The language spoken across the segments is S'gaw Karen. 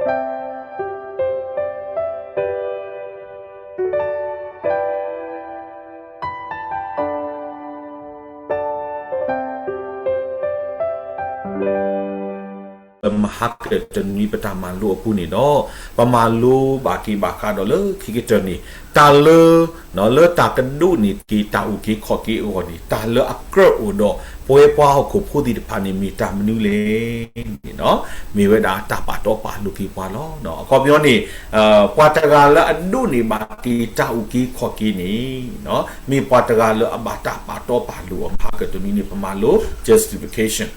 မဟါကတနွံပတၢ်မၤလိအပူၤန့ၣ်ဒီး ပမၤလိဘၣ်က့ၤဘၣ်ဃးဒီးလၢခံကတၢၢ်န့ၣ် တၢ်လၢ လၢတၢ်ကဒိးန့ၢ်က့ၤတၢ်အုၣ်က့ၤခီၣ်က့ၤအဂီၢ်န့ၣ် တၢ်လၢအကြၢးအိၣ်ဒီးပဝဲပှၤဟီၣ်ခိၣ်ဖိသ့ၣ်တဖၣ်န့ၣ် မ့ၢ်တၢ်မနုၤလဲၣ်န့ၣ် မ့ၢ်ဝဲဒၣ်တၢ်ပာ်တီပာ်လိၤက့ၤပှၤလီၤ. အခီပညီန့ၣ် ပှၤတဂၤလၢအဒိးန့ၢ်ဘၣ်က့ၤတၢ်အုၣ်က့ၤခီၣ်က့ၤန့ၣ် မ့ၢ်ပှၤတဂၤလၢအဘၣ်တၢ်ပာ်တီပာ်လိၤအီၤ မဟါကတနွံန့ၣ် ပမၤလိ justification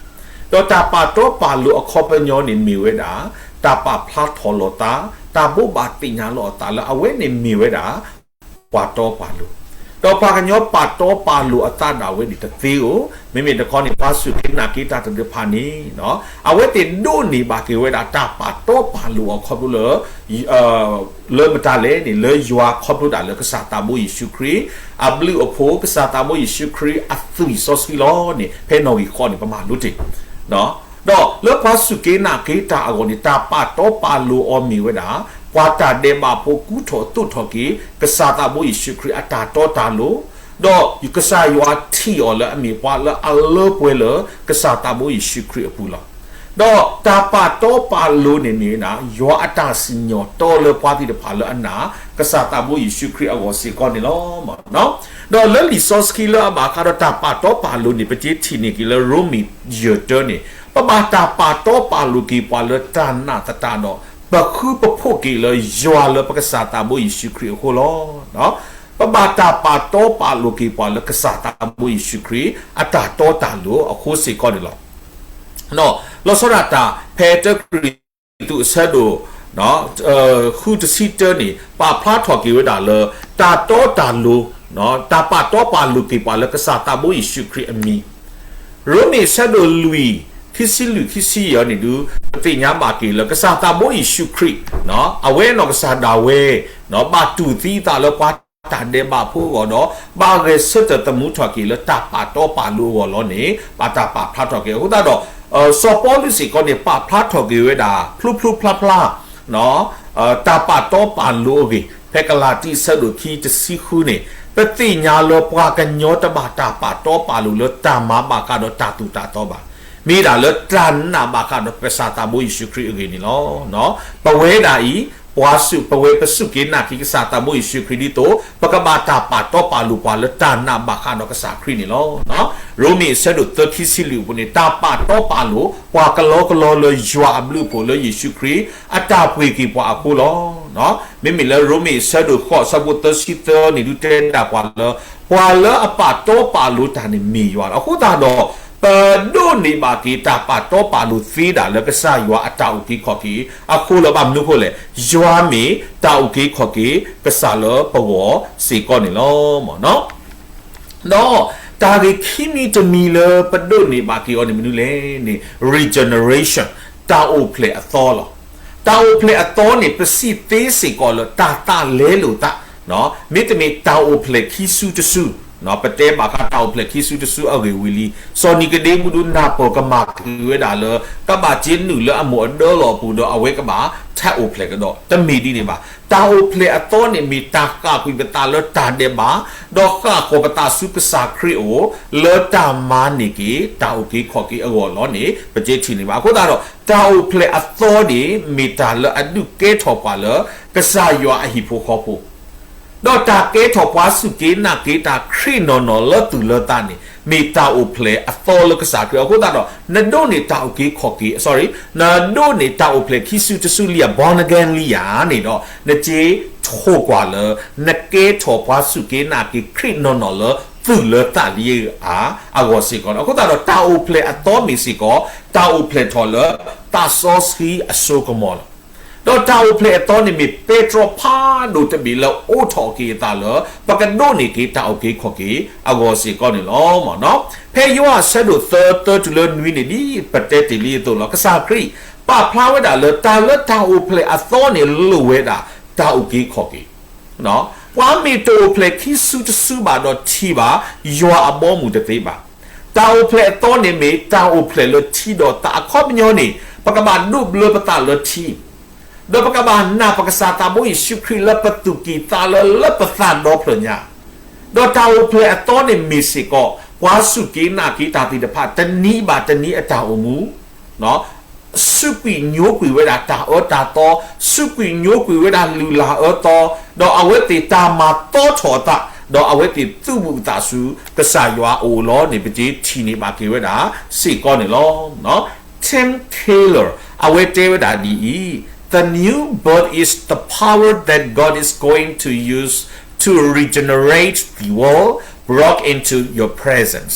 ဒီးတၢ်ပာ်တီပာ်လိၤအခီပညီန့ၣ်မ့ၢ်ဝဲဒၣ် တၢ်ပာ်ဖျါထီၣ်လိာ်သး, တၢ်ဘိးဘၣ်သ့ၣ်ညါလိာ်အသးလၢအဝဲန့ၣ်မ့ၢ်ဝဲဒၣ် ပာ်တီပာ်လိၤ, ဒီးပှၤကညီပာ်တီပာ်လိၤအသးဒၣ်ဝဲန့ၣ်တသ့ဧိၤ, မ့မ့ၢ်တခီန့ၣ် ပှၤစူၢ်က့ၤနာ်က့ၤတၢ်သ့ၣ်တဖၣ်န့ၣ် အဝဲသ့ၣ်ဒိးန့ၢ်ဘၣ်က့ၤဝဲဒၣ်တၢ်ပာ်တီပာ်လိၤအခီဖျိလၢ လၢမတၤလဲၣ်န့ၣ် လၢယွၤခီဖျိဒၣ်လၢကစၢ်သးဘိယ့ၣ်ၡူးခရံာ် အဘျုးအဖှိၣ် ကစၢ်သးဘိယ့ၣ်ၡူးခရံာ်အသွံၣ်စီဆှံလီၤန့ၣ် ဖဲနီၣ်ဂံၢ်ဃီန့ၣ် ပမၤလိတ့ၢ် ဒီးလၢပှၤစူၢ်က့ၤနာ်က့ၤတၢ်အဂီၢ်န့ၣ် တၢ်ပာ်တီပာ်လိၤအီၤမ့ၢ်ဝဲဒၣ် ပှၤတၢ်ဒဲးဘးဖိကူထီၣ်သိးထီၣ်က့ၤ ကစၢ်သးဘိယ့ၣ်ၡူးခရံာ်အတၢ်တီတၢ်လိၤ, ဒီးကစၢ်ယွၤထံၣ်အီၤလၢအမ့ၢ်ပှၤလၢအလၢပှဲၤလၢကစၢ်သးဘိယ့ၣ်ၡူးခရံာ်အပူၤလီၤ. ဒီးတၢ်ပာ်တီပာ်လိၤန့ၣ်မ့ၢ်ဝဲဒၣ် ယွၤအတၢ်စံၣ်ညီၣ်တီလၢပှၤသ့ၣ်တဖၣ်လၢအနာ် ကစၢ်သးဘိယ့ၣ်ၡူးခရံာ်အဂီၢ်စ့ၢ်ကီးန့ၣ်လီၤ. ဒီးလၢလံာ်စီဆှံလၢအဘၣ်ဃးဒီးတၢ်ပာ်တီပာ်လိၤန့ၣ် ပကထံၣ်န့ၢ်က့ၤလၢရိမ့ၤယဲၢ်တၢန့ၣ် ပဘၣ်တၢ်ပာ်တီပာ်လိၤက့ၤပှၤလၢတၢ်နာ်သတးဒီး ပဃုပဖှိၣ်က့ၤလၢယွၤလၢပကစၢ်သးဘိယ့ၣ်ၡူးခရံာ်အဃိလီၤ. ပဘၣ်တၢ်ပာ်တီပာ်လိၤက့ၤပှၤလၢကစၢ်သးဘိယ့ၣ်ၡူးခရံာ် အတၢ်တီတၢ်လိၤအဃိစ့ၢ်ကီးန့ၣ်လီၤ. လီၤဆီဒၣ်တၢ် ဖဲတၢကရံၣ်သူးအဆၢဒိၣ် ဃုတဆံတၢန့ၣ် ပာ်ဖျါထီၣ်က့ၤဝဲဒၣ်လၢ တၢ်တီတၢ်လိၤ တၢ်ပာ်တီပာ်လိၤက့ၤပှၤလၢကစၢ်သးဘိယ့ၣ်ၡူးခရံာ်အမံၤ, ရိမ့ၤအဆၢဒိၣ်လွံၢ် ခံဆံလွံၢ် ခံဆံယဲၢ်န့ၣ်ဒုး ပသ့ၣ်ညါဘၣ်က့ၤလၢကစၢ်သးဘိယ့ၣ်ၡူးခရံာ် အဝဲနီၢ်ကစၢ်ဒၣ်ဝဲ ဘၣ်တူၢ်သံအသးလၢပှၤတၢ်ဒဲးဘးဖိအဂီၢ်ဒီး ဘၣ်ဂဲၤဆၢထၢၣ်သမူထီၣ်က့ၤလၢတၢ်ပာ်တီပာ်လိၤအဂီၢ်လီၤန့ၣ် ဘၣ်တၢ်ပာ်ဖျါထီၣ်က့ၤအဃိသတးဒီး စီၤပီလူးစ့ၢ်ကီးန့ၣ် ပာ်ဖျါထီၣ်က့ၤဝဲဒၣ် ဖျိဖျိဖျါဖျါ တၢ်ပာ်တီပာ်လိၤအဂ့ၢ် ဖဲကလၤတံအဆၢဒိၣ်ခံတဆံဃုန့ၣ် ပသ့ၣ်ညါလၢပှၤကညီတဘၣ်တၢ်ပာ်တီပာ်လိၤလၢတၢ်မၤဘၣ်ဃးဒီးတၢ်သူၣ်တၢ်သီဘၣ်. မ့ၢ်ဒၣ်လၢတၢ်နာ်ဘၣ်ဃးဒီးကစၢ်သးဘိယ့ၣ်ၡူးခရံာ်အဂ့ၢ်န့ၣ်လီၤ. ပဝဲဒၣ်အံၤ ပှၤစူၢ် ပဝဲပစူၢ်က့ၤနာ်က့ၤကစၢ်သးဘိယ့ၣ်ၡူးခရံာ်ဒ်သိး ပကဘၣ်တၢ်ပာ်တီပာ်လိၤပှၤလၢတၢ်နာ်ဘၣ်ဃးဒီးကစၢ်ခရံာ်န့ၣ်လီၤ. ရိမ့ၤအဆၢဒိၣ်သၢခံဆံလွံၢ်အပူၤန့ၣ် တၢ်ပာ်တီပာ်လိၤ ပှၤကလီကလီလၢယွၤအဘျုးအဖှိၣ်လၢယ့ၣ်ၡူးခရံာ် အတၢ်ပှ့ၤက့ၤပှၤအဃိလီၤ. မ့မ့ၢ်လၢရိမ့ၤအဆၢဒိၣ်ဃိးအဆၢဖိသၢဆံသၢန့ၣ်ဒုးတဲဒၣ်ပှၤလၢ ပှၤလၢအပာ်တီပာ်လိၤတၢ်န့ၣ်မ့ၢ်ယွၤလီၤ. အဃိသတးဒီး ပဒိးန့ၢ်ဘၣ်က့ၤတၢ်ပာ်တီပာ်လိၤသ့ဒၣ်လၢကစၢ်ယွၤအတၢ်အုၣ်က့ၤခီၣ်က့ၤအဃိလီၤ. ဘၣ်မနုၤအဃိလဲၣ်, ယွၤမ့ၢ်တၢ်အုၣ်က့ၤခီၣ်က့ၤ ကစၢ်လၢပဂီၢ်စ့ၢ်ကီးန့ၣ်လီၤ. ဒီးတၢ်ဂ့ၢ်ခံမံၤတမံၤလၢပဒိးန့ၢ်ဘၣ်က့ၤအီၤန့ၣ်မနုၤလဲၣ်န့ၣ် regeneration တၢ်အိၣ်ဖျဲၣ်အသီလီၤ. တၢ်အိၣ်ဖျဲၣ်အသီန့ၣ် ပစံးသ့စ့ၢ်ကီးလၢတၢ်သးလဲလိာ်သး မ့တမ့ၢ်တၢ်အိၣ်ဖျဲၣ်ခံစုတစု, ပတဲဘၣ်ဃးတၢ်အိၣ်ဖျဲၣ်ခံစုတစုအဂ့ၢ်ဝံၤလံ, စီၤနံၤကဒ့မူဒုးနၢ်ပၢၢ်ကမၣ်ကွံာ်ဝဲဒၣ်လၢ ကဘၣ်က့ၤနုာ်လၢအမိၢ်အဒၢလီၢ်အပူၤဒီး အဝဲကဘၣ်ထဲးအိၣ်ဖျဲၣ်ကဒီး, တမ့ၢ်ဒ်န့ၣ်ဘၣ်. တၢ်အိၣ်ဖျဲၣ်အသီန့ၣ် မ့ၢ်တၢ်ဃၣ်ကွံာ်ပသးလၢတၢ်ဒဲးဘး, ဒီးဃၣ်ဃီၤပသးဆူကစၢ်ခရံာ်အအိၣ် လၢတၢ်မၤန့ၢ်က့ၤ တၢ်အုၣ်က့ၤခီၣ်က့ၤအဂီၢ်လီၤန့ၣ် ပကထံၣ်န့ၢ်ဘၣ်. အဃိသတးဒီး တၢ်အိၣ်ဖျဲၣ်အသီန့ၣ် မ့ၢ်တၢ်လၢအဒုးကဲထီၣ်ပှၤလၢ ကစၢ်ယွၤအဟံၣ်ဖိဃီဖိ ဒီးတၢ်ကဲထီၣ်ပှၤစူၢ်က့ၤနာ်က့ၤတၢ်ခရံာ်နီၢ်နီၢ်လၢသူၣ်လၢသးန့ၣ် မ့ၢ်တၢ်အိၣ်ဖျဲၣ်အသီလၢကစၢ်ခရံာ်အဃိသတးဒီး နဒိးန့ၢ်တၢ်အုၣ်က့ၤခီၣ်က့ၤ, sorry, နဒိးန့ၢ်တၢ်အိၣ်ဖျဲၣ်ခံစုတစုလံဧါ, born again လံဧါန့ၣ်ဒီး နက့ၤထိၣ်ကွၢ်လၢ နကဲထီၣ်ပှၤစူၢ်က့ၤနာ်က့ၤခရံာ်နီၢ်နီၢ်လၢသူၣ်လၢသးလံဧါ အဂီၢ်စ့ၢ်ကီးန့ၣ်. အဃိသတးဒီး တၢ်အိၣ်ဖျဲၣ်အသီမ့ၢ်စ့ၢ်ကီး တၢ်အိၣ်ဖျဲၣ်ထီၣ်လၢသးစီဆှံအစိကမီၤလီၤ. ဒီးတၢ်အိၣ်ဖျဲၣ်အသီန့ၣ်မ့ၢ်ပဲတြီဖးဒိၣ်တဘ့ၣ်လၢအိးထီၣ်က့ၤအသးလၢ ပကဒိးန့ၢ်က့ၤတၢ်အုၣ်က့ၤခီၣ်က့ၤအဂီၢ်စ့ၢ်ကီးန့ၣ်လီၤ. ဖဲယိၤဟၣ်အဆၢဒိၣ်သၢ သၢတုၤလၢနွံန့ၣ် ဒ်ပတဲတ့ၢ်လံအသိးလီၤ. ကစၢ်ခရံာ် ပာ်ဖျါဝဲဒၣ်လၢတၢ်လၢတၢ်အိၣ်ဖျဲၣ်အသီန့ၣ်လိၣ်ဝဲဒၣ်တၢ်အုၣ်က့ၤခီၣ်က့ၤ ပှၤမ့ၢ်တအိၣ်ဖျဲၣ်ခံစုတစုဘၣ်ဒီးထံဘၣ် ယွၤအဘီအမုၢ်တသ့ဘၣ်. တၢ်အိၣ်ဖျဲၣ်အသီန့ၣ်မ့ၢ်တၢ်အိၣ်ဖျဲၣ်လၢထံဒီးသးအခီပညီန့ၣ် ပကဘၣ်ဒိးဘျၢပသးလၢထံ ဒီးပကဘၣ်နာ်ပကစၢ်သးဘိယ့ၣ်ၡူးခရံာ်လၢပသူၣ်ကံၢ်သးလဲလၢပသးဒီဖျၢၣ်ညါ, ဒီးတၢ်အိၣ်ဖျဲၣ်အသီန့ၣ်မ့ၢ်စ့ၢ်ကီး ပှၤစူၢ်က့ၤနာ်က့ၤတၢ်သ့ၣ်တဖၣ် တနံၤဘၣ်တနံၤအတၢ်အိၣ်မူ စူးကွံာ်ညိကွံာ်ဝဲဒၣ်တၢ်အၢတၢ်သီ, စူးကွံာ်ညိကွံာ်ဝဲဒၣ်လုၢ်လၢ်အၢသီ, ဒီးအဝဲသ့ၣ်တၢ်မၤသီထီၣ်အသး, ဒီးအဝဲသ့ၣ်သူၣ်ဘၣ်သးစူၤ ကစၢ်ယွၤအအိၣ်လီၤန့ၣ် ပကထံၣ်န့ၢ်ဘၣ်က့ၤဝဲဒၣ်စ့ၢ်ကီးန့ၣ်လီၤ. Tim Keller အဝဲတဲဝဲဒၣ်ဒ်အံၤ, The new birth is the power that God is going to use to regenerate the world brought into your presence.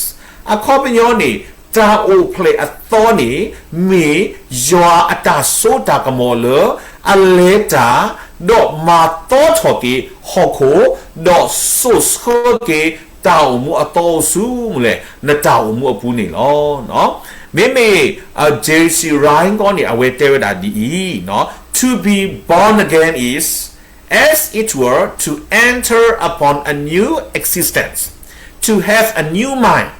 အခီပညီန့ၣ် တၢ်အိၣ်ဖျဲၣ်အသီန့ၣ် မ့ၢ်ယွၤအတၢ်စိတၢ်ကမီၤလၢ အလဲၤတၢ်, ဒီးမၤသီထီၣ်က့ၤဟီၣ်ခိၣ်, ဒီးစိာ်ဆှၢက့ၤတၢ်အိၣ်မူအသီအိၣ်ဆူလဲၣ် နတၢ်အိၣ်မူအပူၤန့ၣ်လီၤ. မ့မ့ၢ် J C Ryle ကီးန့ၣ် အဝဲတဲဝဲဒၣ်ဒ်အံၤ, To be born again is as it were, to enter upon a new existence, to have a new mind,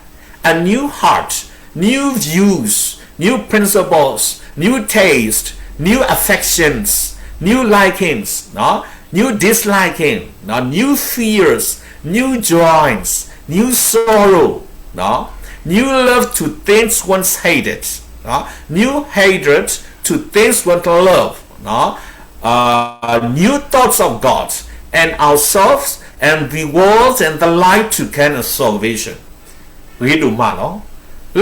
a new heart, new views, new principles, new taste, new affections, new likings, no? New disliking, no? New fears, new joys, new sorrow, no? New love to things once hated, no? New hatred to things once loved, no? Uh, new thoughts of God and ourselves and the world and the light to gain a salvation. ဂ့ၤဒိၣ်မးလီၤ.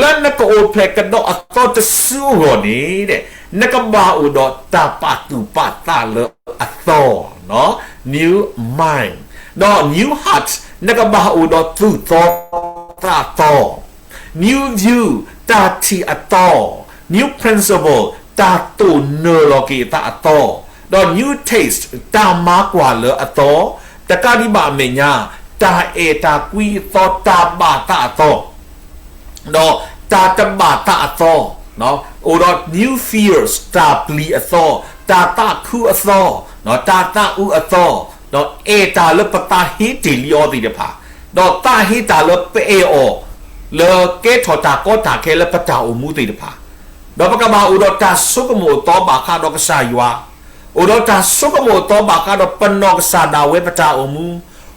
လၢနကအိၣ်ဖျဲၣ်ကဒီးအသီတစုအဂီၢ်န့ၣ်, နကဘၣ်အိၣ်ဒီးတၢ်ပာ်သူၣ်ပာ်သးလၢအသီ, new mind, ဒီး new heart, နကဘၣ်အိၣ်ဒီးသူၣ်သီသးသီ, new view, တၢ်ထံၣ်အသီ, new principle, တၢ်တိာ်နၢၤလီၤက့ၤအသးအသီ, ဒီး new taste, တၢ်မၤကွၢ်လၢအသီ, တကးဒံးဘၣ်အမဲာ်ညါ, တၢ်အဲၣ်တၢ်ကွံအသီ, တၢ်ဘၣ်သးအသီ, ဒီးတၢ်တဘၣ်သးအသီ, အိၣ်ဒီး new fears, တၢ်ပျံၤအသီ, တၢ်သးခုအသီ, တၢ်သးအုးအသီ, ဒီးအဲၣ်တၢ်လၢပသးဟ့တ့ၢ်လံအီၤသ့ၣ်တဖၣ်, ဒီးသးဟ့တၢ်လၢပအဲၣ်အီၤ, လၢကဲထီၣ်တၢ်ကီတၢ်ခဲလၢပတၢ်အိၣ်မူသ့ၣ်တဖၣ်, ဒီးပကဘၣ်အိၣ်ဒီးတၢ်ဆိကမိၣ်အသီဘၣ်ဃးဒီးကစၢ်ယွၤ, အိၣ်ဒီးတၢ်ဆိကမိၣ်အသီဘၣ်ဃးဒီးပနီၢ်ကစၢ်ဒၣ်ဝဲပတၢ်အိၣ်မူ,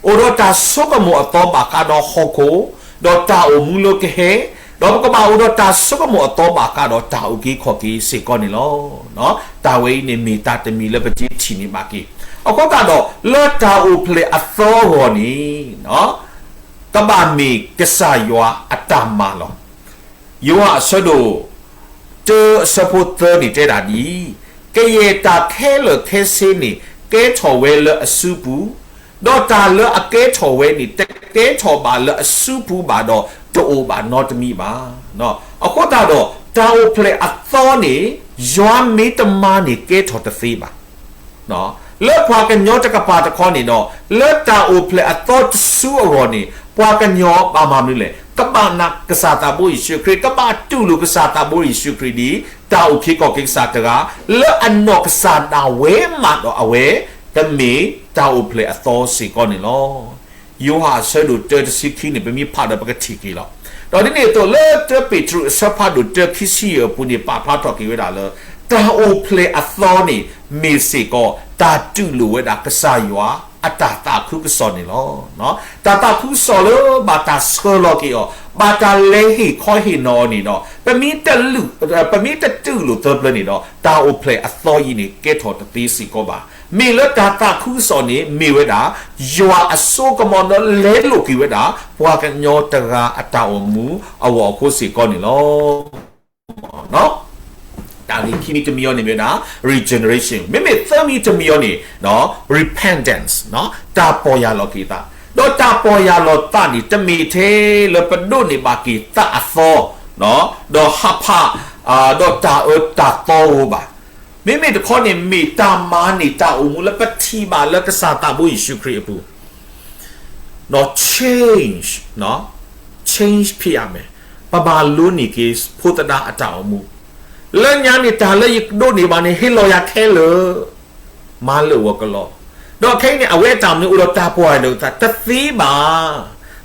အိၣ်ဒီးတၢ်ဆိကမိၣ်အသီဘၣ်ဃးဒီးဟီၣ်ခိၣ်, ဒီးတၢ်အိၣ်မူလၢကဟဲ, ဒီးပကဘၣ်အိၣ်ဒီးတၢ်ဆိကမိၣ်အသီဘၣ်ဃးဒီးတၢ်အုၣ်က့ၤခီၣ်က့ၤစ့ၢ်ကီးန့ၣ်လီၤ. တၢ်ဝဲအံၤန့ၣ်မ့ၢ်တၢ်တမံၤလၢပကထံၣ်န့ၢ်ဘၣ်က့ၤ, အဃိသတးဒီး လၢတၢ်အိၣ်ဖျဲၣ်အသီအဂီၢ်န့ၣ် ကဘၣ်မ့ၢ်ကစၢ်ယွၤအတၢ်မၤလီၤ. ယိၤဟၣ်အဆၢဒိၣ် တၢအဆၢဖိသၢန့ၣ်တဲဒၣ်ဒ်အံၤ, ကယဲၢ်တၢ်ခဲလၢာ်ခဲဆ့န့ၣ် ကဲထီၣ်ဝဲလၢအစုပူၤ, ဒီးတၢ်လၢအကဲထီၣ်ဝဲန့ၣ် တကဲထီၣ်ဘၣ်လၢအစုပူၤဘၣ်ဒီး တအိၣ်ဘၣ်နီတမံၤဘၣ်. အဃိသတးဒီး တၢ်အိၣ်ဖျဲၣ်အသီန့ၣ် ယွၤမ့ၢ်တမၤန့ၣ်ကဲထီၣ်တသ့ဘၣ်. လၢပှၤကညီတကပၤတခီန့ၣ်ဒီး လၢတၢ်အိၣ်ဖျဲၣ်အသီတစုအဂီၢ်န့ၣ် ပှၤကညီဘၣ်မၤမနုၤလဲၣ်, ကဘၣ်နာ်ကစၢ်သးဘိယ့ၣ်ၡူးခရံာ်, ကဘၣ်တူၢ်လိာ်ကစၢ်သးဘိယ့ၣ်ၡူးခရံာ်ဒ် တၢ်အုၣ်က့ၤခီၣ်က့ၤကစၢ်တဂၤ, လၢအနီၢ်ကစၢ်ဒၣ်ဝဲမးဒီးအဝဲ ကမ့ၢ်တၢ်အိၣ်ဖျဲၣ်အသီစ့ၢ်ကီးန့ၣ်လီၤ. ယိၤဟၣ်အဆၢဒိၣ်တၢတဆံခံန့ၣ် ပမ့ၢ်ဖးဒီးပကထံၣ်က့ၤလီၤ. ဒီးဒ်န့ၣ်အသိး လၢတၢပ့းတရူးအဆၢဖးဒိၣ်တၢခံဆံယဲၢ်အပူၤန့ၣ် ပာ်ဖျါထီၣ်က့ၤဝဲဒၣ်လၢ တၢ်အိၣ်ဖျဲၣ်အသီန့ၣ် မ့ၢ်စ့ၢ်ကီး တၢ်တူၢ်လိာ်ဝဲဒၣ်ကစၢ်ယွၤအတၢ်သးခုကစီၣ်န့ၣ်လီၤ. တၢ်သးခုကစီၣ်လၢဘၣ်တၢ်ဆှၢလီၤက့ၤအီၤ, ဘၣ်တၢ်လဲၤဟ့ၣ်ခီဟ့ၣ်နီၤအီၤန့ၣ်ဒီး ပမ့ၢ်တတူၢ်လိာ်သၢပျၢၤန့ၣ်ဒီး တၢ်အိၣ်ဖျဲၣ်အသီအံၤန့ၣ် ကဲထီၣ်တသ့စ့ၢ်ကီးဘၣ်. မ့ၢ်လၢတၢ်သးခုကစီၣ်န့ၣ် မ့ၢ်ဝဲဒၣ် ယွၤအစိကမီၤဒီးလဲလိာ်က့ၤဝဲဒၣ် ပှၤကညီတဂၤအတၢ်အိၣ်မူအဂီၢ်အဃိစ့ၢ်ကီးန့ၣ်လီၤ. တၢ်ဂ့ၢ်ခံမံၤတမံၤအံၤန့ၣ်မ့ၢ်ဝဲဒၣ် regeneration, မ့မ့ၢ်သၢမံၤတမံၤအံၤန့ၣ် repentance, တၢ်ပီၢ်ယၢ်လီၤက့ၤသး, ဒီးတၢ်ပီၢ်ယၢ်လီၤသးန့ၣ် တမ့ၢ်ထဲလၢပဒိးန့ၢ်ဘၣ်က့ၤသးအသီ ဒီးဟးဖး ဒီးတၢ်အၢတၢ်သီဧိၤဘၣ်. မ့မ့ၢ်တခီန့ၣ် မ့ၢ်တၢ်မၤန့ၢ်တၢ်အိၣ်မူလၢပထံၣ်ဘၣ်လၢကစၢ်သးဘိယ့ၣ်ၡူးခရံာ်အပူၤ ဒီး change, change ဖဲအမဲာ်, ပမၤလိန့ၢ်က့ၤဖိသဒါအတၢ်အိၣ်မူ, လၢညါန့ၣ် တၢ်လၢယကဒိးန့ၢ်ဘၣ်န့ၣ် ဟ့ၣ်လီၤယၤခဲလၢာ်, မၤလၢာ်ဂီၤကလီ, ဒီးခဲအံၤန့ၣ် အဝဲအတၢ်မနုၤအိၣ်ဒီးတၢ်ပီၢ်ယၢ်လီၤသး တသ့ဘၣ်.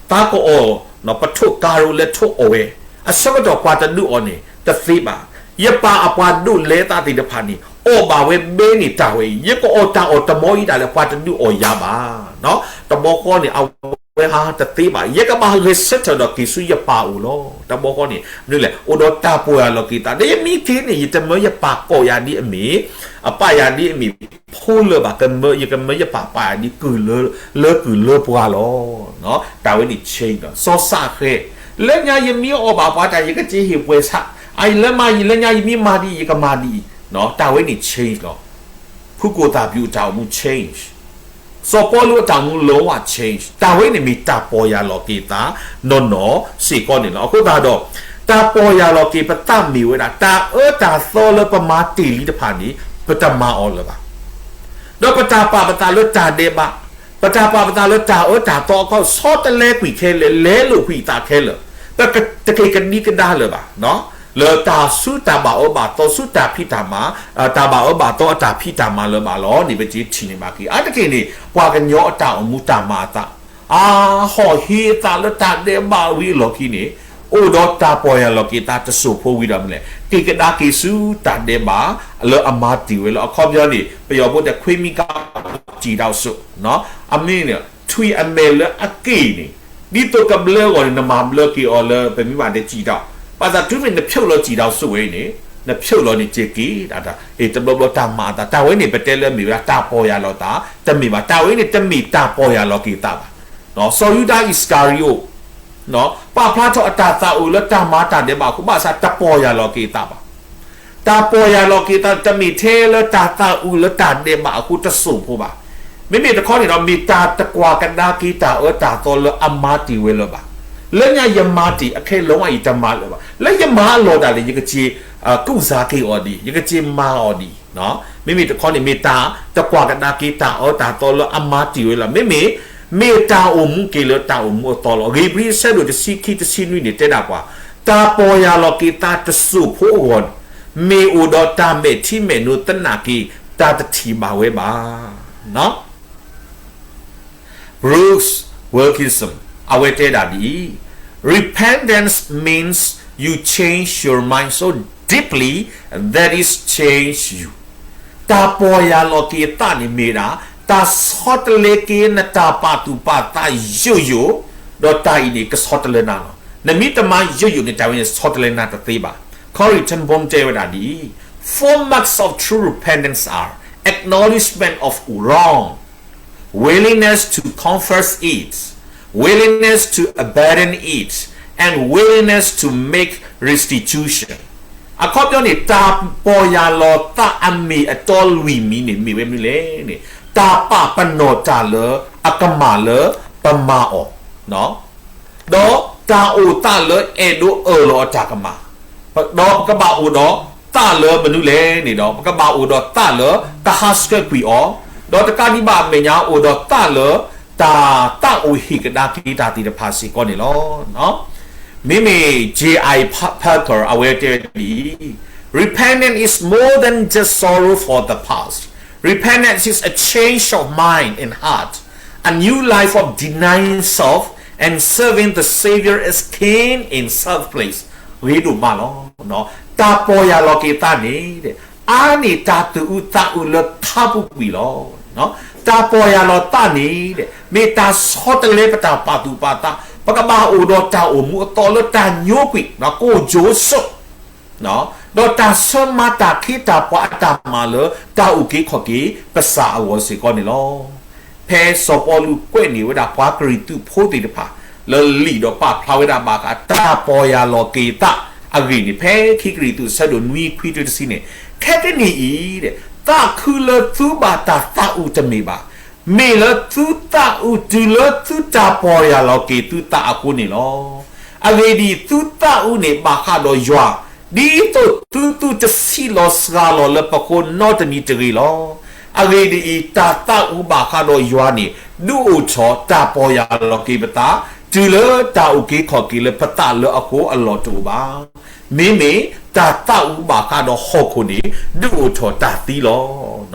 သးကအီၣ် ပထိၣ်ကါရိလၢထိၣ်အီၣ်ဝဲ, အဆၢကတီၢ်ပှၤတဒုးအီၣ်န့ၣ် တသ့ဘၣ်. ယပၢ်အပှၤဒိးလဲသးသ့ၣ်တဖၣ်န့ၣ် အီၣ်ဘၣ်ဝဲဘဲန့ၣ်တၢ်ဝဲအံၤ, ယကအီၣ်တၢ်အီၣ်တမီၤအံၤဒၣ်လဲာ် ပှၤတဒုးအီၣ်ယၤဘၣ်. တဘျီဃီန့ၣ် အဝဲဟးတသ့ဘၣ်, ယကဘၣ်ဂဲၤဆၢထၢၣ်ဒီးက့ၤဆူယပၢ်အိၣ်လီၤ. တဘျီဃီန့ၣ် မနုၤလဲၣ်, အိၣ်ဒီးတၢ်ပီၢ်ယၢ်လီၤက့ၤသး, ဒီးယမ့ၢ်က့ၤန့ၣ် ယတမၢယပၢ်ကိးယၤဒ်အမ့ၢ်, အပၢ်ယၤဒ်အမ့ၢ်ဖိလၢၤဘၣ်, ကမၢ ယကမၢယပၢ်ပာ်ယၤဒ်ကုၢ်လၢ လၢကုၢ်လၢပှၤလီၤ. တၢ်ဝဲန့ၣ် change လီၤ. စီၤၡဃဲး, လၢညါယမ့ၢ်အီၣ်ဘၣ်ပှၤတၢ် ယကက့ၤဟ့ၣ်ပှဲၤဆၣ်, အအံၤလၢမါယံၤ လၢညါယမ့ၢ်မၤဒ်အံၤ ယကမၤဒ်အံၤ, တၢ်ဝဲန့ၣ် change လီၤ. ဖုကိၣ်သၣ်ပျူၤအတၢ်အိၣ်မူ change, စီၤပီလူးအတၢ်အိၣ်မူ လုံးဝ change, တၢ်ဝဲန့ၣ်မ့ၢ်တၢ်ပီၢ်ယၢ်လီၤက့ၤသးနီၢ်နီၢ်စ့ၢ်ကီးန့ၣ်လီၤ. အဃိသတးဒီး တၢ်ပီၢ်ယၢ်လီၤက့ၤပသးမ့ၢ်ဝဲဒၣ် တၢ်အၢတၢ်သီလၢပမၤတ့ၢ်လံတဖၣ်န့ၣ် ပတမၤအီၤလၢၤဘၣ်. ဒီးပတၢ်ပာ်ပသးလၢတၢ်ဒဲးဘး, ပတၢ်ပာ်ပသးလၢတၢ်အၢတၢ်သီအခီ ဆီတလဲကွံာ်ခဲလၢာ်, လဲလိာ်ကွံာ်သးခဲလၢာ်, ပတက့ၤကဒံကဒါလၢၤဘၣ်. လၢတၢ်ဆူတၢ်ဘၣ်အၢဘၣ်သီ ဆူတၢ်ဖံးတၢ်မၤ, တၢ်ဘၣ်အၢဘၣ်သီအတၢ်ဖံးတၢ်မၤလၢၤဘၣ်လီၤန့ၣ် ပကထံၣ်န့ၢ်ဘၣ်က့ၤ. အါတက့ၢ်န့ၣ် ပှၤကညီအတၢ်အိၣ်မူတၢ်မၤအသး အဟီၣ်ဟ့အသးလၢတၢ်ဒဲးဘးဝံၤအလီၢ်ခံန့ၣ် အိၣ်ဒီးတၢ်ပီၢ်ယၢ်လီၤက့ၤသးတစိၢ်ဖိဝံၤဒီးမနုၤလဲၣ်, က့ၤကဒါက့ၤဆူတၢ်ဒဲးဘးလၢအမၤတ့ၢ်ဝဲလၢ အခီပညီန့ၣ် ပယီၤဖိတဲ ခွေးမီးကပ် ကျိချံတောက်စိုက်, အမ့ၢ်န့ၣ် ထွံၣ်အမဲာ်လၢအက့ၢ်န့ၣ် ဒ်သိးကဘျၢအဂီၢ်န့ၣ် နမၤဘျၢက့ၤအီၤလၢ ပမ့ၢ်ဘၣ်တဲ ကျိချံတောက်, ဘၣ်ဆၣ်တုၤမ့ၢ်နဖျိးလီၤ ကျိချံတောက်စိုက် ဝဲအံၤန့ၣ် နဖျိးလီၤန့ၣ် က့ၤက့ၤဒၣ်တၢ်, တဘျီဘျီတၢ်မၤအသး တၢ်ဝဲန့ၣ် ပတဲလၢမ့ၢ်ဝဲဒၣ်တၢ်ပီၢ်ယၢ်လီၤသး, တမ့ၢ်ဘၣ်, တၢ်ဝဲန့ၣ် တမ့ၢ်တၢ်ပီၢ်ယၢ်လီၤက့ၤသးဘၣ်. စီၤယူဒၤအံးစကၤရံအိၣ် ပာ်ဖျါထီၣ်အတၢ်သးအုးလၢတၢ်မၤတၢ်ဒဲးဘးအဃိ ဘၣ်ဆၣ်တပီၢ်ယၢ်လီၤက့ၤသးဘၣ်. တၢ်ပီၢ်ယၢ်လီၤက့ၤသး တမ့ၢ်ထဲလၢတၢ်သးအုးလၢတၢ်ဒဲးဘးအဃိတစိၢ်ဖိဘၣ်. မ့မ့ၢ်တခီန့ၣ်ဒီး မ့ၢ်တၢ်တကွၢ်ကဒါက့ၤတၢ်အၢတၢ်သီလၢအမၤတ့ၢ်ဝဲလၢၤဘၣ်. လၢညါယမၤတ့ၢ် အခဲလၢာ်ဝဲအံၤတမၤလၢၤဘၣ်. လၢယမၤအလီၢ်ဒၣ်လဲာ် ယကက့ၤ ကူစါက့ၤအီၤဒ်အံၤ, ယကက့ၤမၤအီၤဒ်အံၤ, မ့မ့ၢ်တခီန့ၣ် မ့ၢ်တၢ်တကွၢ်ကဒါက့ၤတၢ်အၢတၢ်သီလၢအမၤတ့ၢ်ဝဲလၢၤ, မ့မ့ၢ် မ့ၢ်တၢ်အိၣ်မူက့ၤလၢတၢ်အိၣ်မူအသီလီၤ. ဧ့ၤဘြံၤအဆၢဒိၣ်တဆံခံ တဆံနွံန့ၣ် တဲဒၣ်ပှၤ, တၢ်ပီၢ်ယၢ်လီၤက့ၤသးတစိၢ်ဖိအဂီၢ်န့ၣ် မ့ၢ်အိၣ်ဒီးတၢ်မဲာ်ထံမဲာ်နိသနာ်က့ တၢ်တထံၣ်ဘၣ်ဝဲဘၣ်. Bruce Wilkinson အဝဲတဲဒၣ်ဒ်အံၤ, Repentance means you change your mind so deeply that it changes you. တၢ်ပီၢ်ယၢ်လီၤက့ၤအသးန့ၣ်မ့ၢ်ဒၣ် တၢ်ဆီတလဲက့ၤနတၢ်ပာ်သူၣ်ပာ်သးယိာ်ယိာ်, ဒီးတၢ်အံၤန့ၣ် ကဆီတလဲနၤလီၤ. နမ့ၢ်တမၤယိာ်ယိာ်န့ၣ် တၢ်ဝဲန့ၣ်ဆီတလဲနၤတသ့ဘၣ်. Corrie ten Boom တဲဝဲဒၣ်ဒ်အံၤ, Four marks of true repentance are acknowledgement of wrong, willingness to confess it, willingness to abandon it, and willingness to make restitution. အခီပညီန့ၣ် တၢ်ပီၢ်ယၢ်လီၤသးအမ့ၢ်အတီလွံၢ်မံၤန့ၣ် မ့ၢ်ဝဲမနုၤလဲၣ်န့ၣ်, တၢ်ပာ်ပနီၣ်တၢ်လၢအကမၣ်လၢပမၤအီၤ ဒီးတၢ်အိၣ်သးလၢအဲၣ်ဒိးအၢၣ်လီၤအတၢ်ကမၣ်, ဒီးပကဘၣ်အိၣ်ဒီးသးလၢမနုၤလဲၣ်န့ၣ်ဒီး ပကဘၣ်အိၣ်ဒီးသးလၢကဟးဆှဲးကွံာ်အီၤ, ဒီးတကးဒံးဘၣ်အမဲာ်ညါ အိၣ်ဒီးသးလၢ တၢ်သးအိၣ်ဟ့ၣ်ကဒါက့ၤတၢ်သ့ၣ်တဖၣ်စ့ၢ်ကီးန့ၣ်လီၤ. မ့မ့ၢ် J I Packer အဝဲတဲဒ်အံၤ, Repentance is more than just sorrow for the past. Repentance is a change of mind and heart, a new life of denying self and serving the Savior as King in self place. ဂ့ၤဒိၣ်မးလီၤ. တၢ်ပီၢ်ယၢ်လီၤက့ၤသးန့ၣ် အါန့ၢ်တၢ်သူၣ်အုးသးအုးလၢထးပူၤကွံာ်လီၤ. တၢ်ပီၢ်ယၢ်လီၤသးန့ၣ် မ့ၢ်တၢ်ဆီတလဲပတၢ်ပာ်သူၣ်ပာ်သး, ပကဘၣ်အိၣ်ဒီးတၢ်အိၣ်မူအသီလၢတၢ်ညိကွံာ် ကိၣ်ကၠိစိး ဒီးတၢ်ဆၢမၤတၢ်ခ့တၢ်ပှၤအတၢ်မၤလၢတၢ်အုၣ်က့ၤခီၣ်က့ၤပစၢ်အဂီၢ်စ့ၢ်ကီးန့ၣ်လီၤ. ဖဲစီၤပီလူးကွဲးန့ၢ်ဝဲဒၣ်ပှၤကရံၣ်သူးဖိသ့ၣ်တဖၣ် လၢလံာ်ဒီးပာ်ဖျါဝဲဒၣ်ဘၣ်ဃး တၢ်ပီၢ်ယၢ်လီၤက့ၤသးအဂ့ၢ်န့ၣ် ဖဲခံကရံၣ်သူးအဆၢဒိၣ်နွံခွံတုၤတဆံန့ၣ်, ခဲကနံၣ်အံၤ သးခုလၢသုဘၣ်တၢ်သးအုးတမ့ၢ်ဘၣ်, မ့ၢ်လၢသုသးအုးတုၤလၢသုတၢ်ပီၢ်ယၢ်လီၤက့ၤသုသးအဃိန့ၣ်လီၤ. အဂ့ၢ်ဒ်အံၤ, သုသးအုးန့ၣ်ဘၣ်ဃးဒီးယွၤ, ဒ်သိးသုသုတဆံးလီၤစှၤလီၤလၢပဃိနီတမံၤတဂ့ၤလီၤ. အဂ့ၢ်ဒ်အံၤ, တၢ်သးအုးဘၣ်ဃးဒီးယွၤန့ၣ် ဒုးအိၣ်ထီၣ်တၢ်ပီၢ်ယၢ်လီၤက့ၤပသး, တုၤလၢတၢ်အုၣ်က့ၤခီၣ်က့ၤလၢပသးလၢအဃိအလီၢ်တအိၣ်ဘၣ်. မ့မ့ၢ်တၢ်သးအုးဘၣ်ဃးဒီးဟီၣ်ခိၣ်န့ၣ် ဒုးအိၣ်ထီၣ်တၢ်သံလီၤ.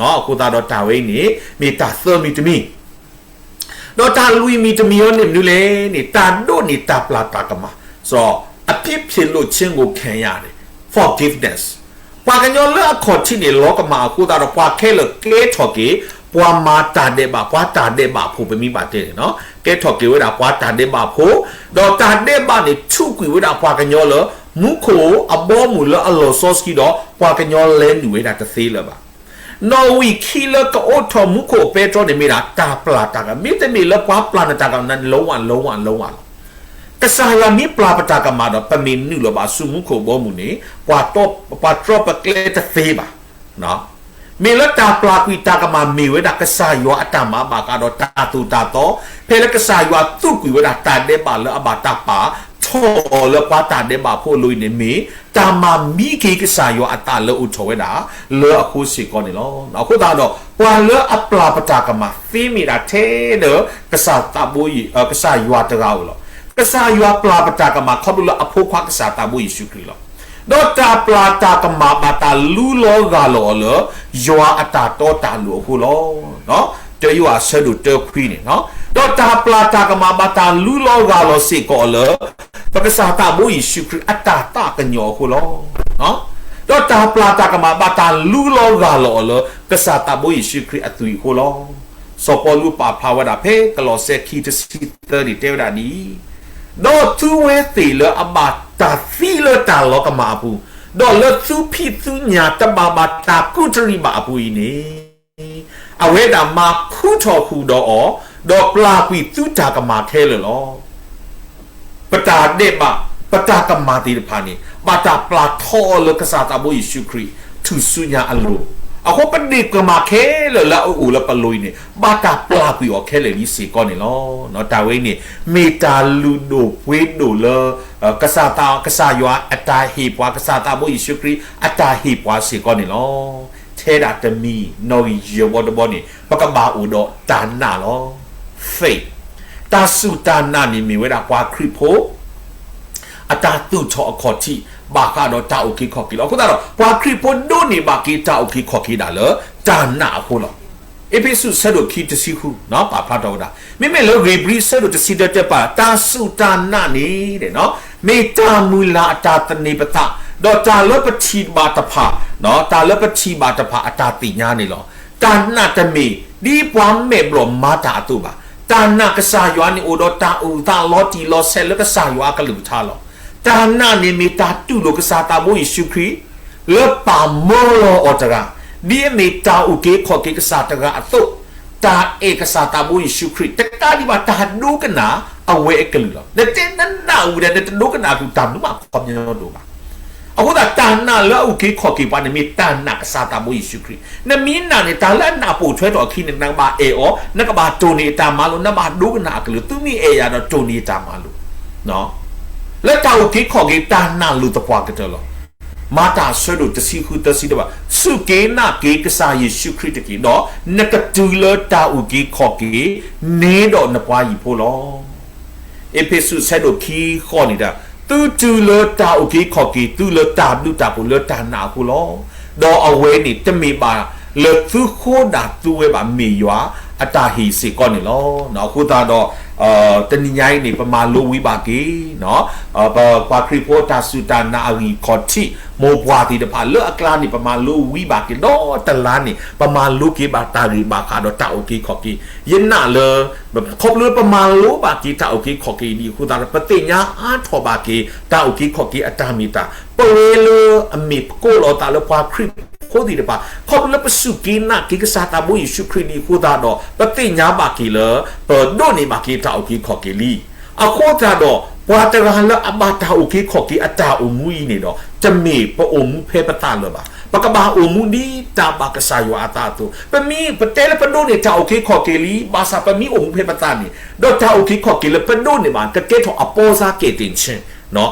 အဃိသတးဒီးတၢ်ဝဲအံၤန့ၣ် မ့ၢ်တၢ်သၢမံၤတမံၤ ဒီးတၢ်လွံၢ်မံၤတမံၤအံၤန့ၣ်မနုၤလဲၣ်န့ၣ် တၢ်ဒိးန့ၢ်တၢ်ပျၢ်တၢ်ကမၣ်, ဆိုတော့ အပြစ်ဖြေလွှတ်ခြင်းကိုခံရတယ်, forgiveness. ပှၤကညီလၢအခီၣ်ထံးန့ၣ် လီၤကမၣ်အဃိသတးဒီး ပှၤခဲလၢာ်ကဲထီၣ်က့ၤ ပှၤမၤတၢ်ဒဲးဘး, ပှၤတၢ်ဒဲးဘးဖိ ပမ့ၢ်ဘၣ်တဲန့ၣ်, ကဲထီၣ်က့ၤဝဲဒၣ်ပှၤတၢ်ဒဲးဘးဖိ, ဒီးတၢ်ဒဲးဘးန့ၣ် ထုးကွံာ်ဝဲဒၣ်ပှၤကညီလၢ မူခိၣ်အဘီအမုၢ်လၢအလီၤစီဆှံဒီး ပှၤကညီလဲၤနုာ်ဝဲဒၣ်တသ့လၢၤဘၣ်. နီၣ်ဝံာ်ခံလၢကအိးထီၣ်မူခိၣ်အပဲတြီန့ၣ်မ့ၢ်ဒၣ် တၢ်ပျၢ်တၢ်ကမၣ်, မ့တမ့ၢ်လၢပှၤပျၢ်နတၢ်ကမၣ်န့ၣ် လီၤဝၢ်လီၤဝၢ်လီၤဝၢ်လီၤ. ကစၢ်ယွၤမ့ၢ်ပျၢ်ပတၢ်ကမၣ်ဒီး ပမ့ၢ်နုာ်လီၤဘၣ်ဆူမူခိၣ်အဘီအမုၢ်န့ၣ် ပှၤတြီပကျဲတသ့ဘၣ်. မ့ၢ်လၢတၢ်ပျၢ်ကွံာ်တၢ်ကမၣ်မ့ၢ်ဝဲဒၣ် ကစၢ်ယွၤအတၢ်မၤဘၣ်ဃးဒီးတၢ်သိၣ်တၢ်သီ, ဖဲလၢကစၢ်ယွၤသူၣ်ကွံာ်ဝဲဒၣ်တၢ်ဒဲးဘးလၢအဘၣ်တၢ်ပာ်ထီၣ်အီၤလၢပှၤတၢ်ဒဲးဘးဖိအလိၤအံၤန့ၣ်မ့ၢ် တၢ်မၤမံက့ၤကစၢ်ယွၤအသးလၢအိၣ်ထီၣ်ဝဲဒၣ် လၢအဃိစ့ၢ်ကီးန့ၣ်လီၤ. အဃိသတးဒီး ပှၤလၢအပျၢ်ပတၢ်ကမၣ်သ့မ့ၢ်ဒၣ်ထဲလၢ ကစၢ်သးဘိယံၤ, ကစၢ်ယွၤတဂၤဧိၤလီၤ. ကစၢ်ယွၤပျၢ်ပတၢ်ကမၣ်ခီဖျိလၢအဖိခွါကစၢ်သးဘိယ့ၣ်ၡူးခရံာ်လီၤ. ဒီးတၢ်ပျၢ်တၢ်ကမၣ်ဘၣ်တၢ်လူလီၤဂၢ်လီၤအီၤလၢ ယွၤအတၢ်တီတၢ်လိၤအဃိလီၤ. တၢယိၤဟၣ်ဆၢဒိၣ်တၢခွံန့ၣ်, ဒီးတၢ်ပျၢ်တၢ်ကမၣ်ဘၣ်တၢ်လူလီၤဂၢ်လီၤစ့ၢ်ကီးအီၤလၢ ပကစၢ်သးဘိယ့ၣ်ၡူးခရံာ်အတၢ်သးကညီၤအဃိလီၤ. ဒီးတၢ်ပျၢ်တၢ်ကမၣ်ဘၣ်တၢ်လူလီၤဂၢ်လီၤအီၤလၢ ကစၢ်သးဘိယ့ၣ်ၡူးခရံာ်အသွံၣ်အဃိလီၤ. စီၤပီလူးပာ်ဖျါဝဲဒၣ်ဖဲကလီးစဲခံတဆံသၢန့ၣ်တဲဝဲဒၣ်ဒ်အံၤ, ဒီးသုဝဲသ့ၣ်လၢအဘၣ်တၢ်သံလၢတၢ်လီၤကမၣ်အပူၤ, ဒီးလၢသုဖံးသုညၣ်တဘၣ်ဘၣ်တၢ်ကူးတရံးဘၣ်အပူၤအံၤန့ၣ်, အဝဲဒၣ်မၤခူထီၣ်ဃုာ်ဒီးအီၤ, ဒီးပျၢ်ကွံာ်သုတၢ်ကမၣ်ခဲလၢာ်လီၤ. ပတၢ်ဒဲးဘး, ပတၢ်ကမၣ်သ့ၣ်တဖၣ်န့ၣ် ဘၣ်တၢ်ပျၢ်ထီအီၤလၢကစၢ်သးဘိယ့ၣ်ၡူးခရံာ် ထူၣ်စုညါအလိၤ, အဃိပဒ့ၣ်ကမၣ်ခဲလၢာ်လၢအအိၣ်လၢပလိၤအံၤန့ၣ် ဘၣ်တၢ်ပျၢ်ကွံာ်အီၤခဲလၢာ်လံစ့ၢ်ကီးန့ၣ်လီၤ. တၢ်ဝဲအံၤန့ၣ် မ့ၢ်တၢ်လုၢ်ဒိၣ်ပှ့ၤဒိၣ်လၢ ကစၢ်သး, ကစၢ်ယွၤအတၢ်ဟ့ၣ်ပှၤ, ကစၢ်သးဘိယ့ၣ်ၡူးခရံာ်အတၢ်ဟ့ၣ်ပှၤစ့ၢ်ကီးန့ၣ်လီၤ. ထဲဒၣ်တမံၤ နီၣ်ဂံၢ်ယဲၢ်ဘီတဘီန့ၣ် ပကဘၣ်အိၣ်ဒီးတၢ်နာ်လီၤ. Faith, တၢ်စူၢ်တၢ်နာ်န့ၣ်မ့ၢ်ဝဲဒၣ်ပှၤခရံာ်ဖိ အတၢ်သူၣ်ထီၣ်အခီၣ်ထံး ဘၣ်ဃးဒီးတၢ်အုၣ်က့ၤခီၣ်က့ၤလီၤ. အဃိသတးဒီး ပှၤခရံာ်ဖိဒိးန့ၢ်ဘၣ်က့ၤတၢ်အုၣ်က့ၤခီၣ်က့ၤဒၣ်လၢတၢ်နာ်အဃိလီၤ. အ့းဖ့းစူးဆၢဒိၣ်ခံတဆံဃု ပာ်ဖျါထီၣ်ဝဲဒၣ်, မ့မ့ၢ်လၢဧ့ၤဘြံၤဆၢဒိၣ်တဆံတၢတဲပာ် တၢ်စူၢ်တၢ်နာ်န့ၣ် မ့ၢ်တၢ်မုၢ်လၢ်အတၢ်သန့ၤပသး, ဒီးတၢ်လၢပထံၣ်ဘၣ်တဖၣ်, တၢ်လၢပထံၣ်ဘၣ်တဖၣ်အတၢ်သ့ၣ်ညါန့ၣ်လီၤ. တၢ်နာ်တမ့ၢ်ဒ်ပှၤမဲာ်ဘျီၣ်မၤတၢ်အသိးဘၣ်. တၢ်နာ်ကစၢ်ယွၤန့ၣ် အိၣ်ဒီးတၢ်အုၣ်သးလီၤတံၢ်လီၤဆဲးလၢကစၢ်ယွၤအကလုၢ်ကထါလီၤ. တၢ်နာ်န့ၣ်မ့ၢ်တၢ်တူၢ်လိာ်ကစၢ်သးဘိယ့ၣ်ၡူးခရံာ် လၢပာ်မၢလီၤအီၤတဂၤ, ဒ်အမ့ၢ်တၢ်အုၣ်က့ၤခီၣ်က့ၤကစၢ်တဂၤအသိး, တၢ်အဲၣ်ကစၢ်သးဘိယ့ၣ်ၡူးခရံာ် တကးဒံးဘၣ်တၢ်ဒိကနၣ်အဝဲအကလုၢ်လီၤ. နတဲနနာ်ဝံၤဒီး နတဒိကနၣ်အကလုၢ် တၢ်မနုၤမးခီပညီတအိၣ်ဘၣ်. အဃိသတး တၢ်နာ်လၢအအုၣ်က့ၤခီၣ်က့ၤပှၤန့ၣ် မ့ၢ်တၢ်နာ်ကစၢ်သးဘိယ့ၣ်ၡူးခရံာ်. နမ့ၢ်နာ်န့ၣ် တၢ်လၢအနာ်ပိာ်ထွဲထီၣ်အခံန့ၣ် နကဘၣ်အဲၣ်အီၤ, နကဘၣ်တိၢ်န့ၢ်အတၢ်မၤလိာ်, နဘၣ်ဒိကနၣ်အကလုၢ်, သုမ့ၢ်အဲၣ်ယၤဒီးတိၢ်န့ၢ်အတၢ်မၤလိာ် လၢတၢ်အုၣ်က့ၤခီၣ်က့ၤ တၢ်နာ်လိာ်သပှၢ်ကတၢၢ်လီၤ. မၤတၢ်ဆၢဒိၣ်တဆံဃုသၢဆံတဖၣ်, စူၢ်က့ၤနာ်က့ၤကစၢ်ယ့ၣ်ၡူးခရံာ်တက့ၢ်, ဒီးနကတုၤလၢတၢ်အုၣ်က့ၤခီၣ်က့ၤ န့ၢ်ဒီးနပှၤဟံၣ်ဖိလီၤ. အ့းဖ့းစူးဆၢဒိၣ်ခံဃိးန့ၣ်ဒီး, သုတုၤလၢတၢ်အုၣ်က့ၤခီၣ်က့ၤ သုလၢတၢ်ဘျုးတၢ်ဖှိၣ်လၢတၢ်နာ်အဃိလီၤ. ဒီးအဝဲန့ၣ်တမ့ၢ်ဘၣ်လၢသုဃိဒၣ်သုဝဲဘၣ် မ့ၢ်ယွၤအတၢ်ဟ့ၣ်စ့ၢ်ကီးန့ၣ်လီၤ. အဃိသတးဒီး တနံၤညါအံၤန့ၣ် ပမၤလိဝံၤဘၣ်က့ၤ ပပှၤခရံာ်ဖိတၢ်စူၢ်တၢ်နာ်အဂံၢ်ခီၣ်ထံး မိၢ်ပှၢ်သ့ၣ်တဖၣ်လၢအကျါန့ၣ် ပမၤလိဝံၤဘၣ်က့ၤဒီးတလါန့ၣ် ပမၤလိက့ၤဘၣ်တၢ်ဂ့ၢ်ဘၣ်ဃးဒီးတၢ်အုၣ်က့ၤခီၣ်က့ၤ. ယနာ်လၢ ခီဖျိလၢပမၤလိဘၣ်က့ၤတၢ်အုၣ်က့ၤခီၣ်က့ၤအံၤဒ်အဃိသတးဒီး ပသ့ၣ်ညါအါထီၣ်ဘၣ်က့ၤ တၢ်အုၣ်က့ၤခီၣ်က့ၤအတၢ်မ့ၢ်တၢ် ပဝဲလၢအမ့ၢ်ပကိးလီၤသးလၢပှၤခရံာ်ဖိသ့ၣ်တဖၣ် ခီဖျိလၢပစူၢ်က့ၤနာ်က့ၤကစၢ်သးဘိယ့ၣ်ၡူးခရံာ်ဒ်အဃိသတးဒီး ပသ့ၣ်ညါဘၣ်က့ၤလၢ ပဒိးန့ၢ်ဘၣ်က့ၤတၢ်အုၣ်က့ၤခီၣ်က့ၤလံ. အဃိသတးဒီး ပှၤတဂၤလၢအဘၣ်တၢ်အုၣ်က့ၤခီၣ်က့ၤအတၢ်အိၣ်မူအံၤန့ၣ်ဒီး တမ့ၢ်ပအိၣ်မူဖဲပသးလၢၤဘၣ်. ပကဘၣ်အိၣ်မူဒ်တၢ်ဘၣ်ကစၢ်ယွၤအသးအသိး. ပမ့ၢ်ပတဲလၢပဒိးန့ၢ်တၢ်အုၣ်က့ၤခီၣ်က့ၤလံ, ဘၣ်ဆၣ်ပမ့ၢ်အိၣ်မူဖဲပသးန့ၣ် ဒီးတၢ်အုၣ်က့ၤခီၣ်က့ၤလၢပဒိးန့ၢ်ဘၣ် ကကဲထီၣ်အပီစါကဲၣ်တ့ၣ်ဆ့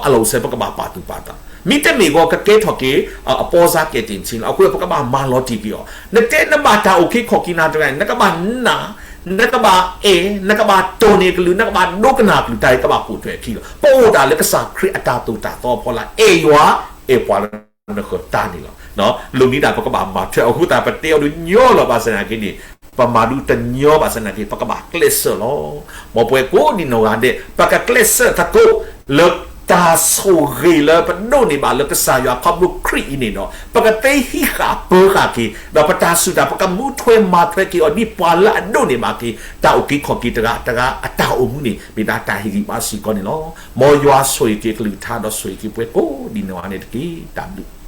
အလီၢ်အိၣ်စဲ ပကဘၣ်ပာ်သူၣ်ပာ်သး. မ့တမ့ၢ်ဂီၢ် ကကဲထီၣ်က့ၤ အပီစါကဲၣ်တ့ၣ်ဆ့လီၤ. အဃိ ပကဘၣ်မၤလီၤတံၢ်က့ၤအီၤ. နတဲနဘၣ်တၢ်အုၣ်က့ၤခီၣ်က့ၤနၤတဂၤန့ၣ် နကဘၣ်နာ်, နကဘၣ်အဲၣ်, နကဘၣ်တိၢ်န့ၢ်အကလုၢ်, နကဘၣ်ဒိကနၣ်အကလုၢ်, တၢ်အံၤကဘၣ်ပိာ်ထွဲအခံလီၤ. ပအိၣ်ဒၣ်လၢကစၢ်ခရံာ်အတၢ်သိၣ်တၢ်သီအဖီလာ်, အဲၣ်ယွၤ, အဲၣ်ပှၤလၢနဃၢၤတၢ်န့ၣ်လီၤ. လိၣ်နံၤဒၣ်ပကဘၣ်မၤထွဲအဃိသတး ပတဲအီၤဒုးညီလီၤဘၣ်ဆၣ်သနာ်က့န့ၣ် ပမၤဒုးတညီဘၣ်ဆၣ်သနာ်က့ ပကဘၣ်ကျဲးစၢးလီၤ. မ်ပဝဲကိးဒံနီၢ်ဂၤဒဲး ပကကျဲးစၢးသကိးလၢ တၢ်ဆိၣ်ဂ့ၤလၢပဒိးန့ၢ်ဘၣ်လၢကစၢ်ယွၤခီဖျိခရံာ်အံၤန့ၣ်ဒီး ပကသ့ဟံးဃာ်ပၢဃာ်က့ၤ ဒီးပတၢ်စူၢ်တၢ် ပကမူထွဲမၤထွဲက့ၤအီၤဒ်ပှၤလၢအဒိးန့ၢ်ဘၣ်က့ၤ တၢ်အုၣ်က့ၤခီၣ်က့ၤတဂၤတဂၤအတၢ်အိၣ်မူန့ၣ် မ့ၢ်ဒၣ်တၢ်ဟ့ၣ်ဂံၢ်ဘါစ့ၢ်ကီးန့ၣ်လီၤ. မ်ယွၤဆိၣ်ဂ့ၤက့ၤအကလုၢ်ကထါ ဒီးဆိၣ်ဂ့ၤက့ၤပှၤကိးဒ်နီၢ်ဂၤန့ၣ်တက့ၢ်. တၢ်ဘျုး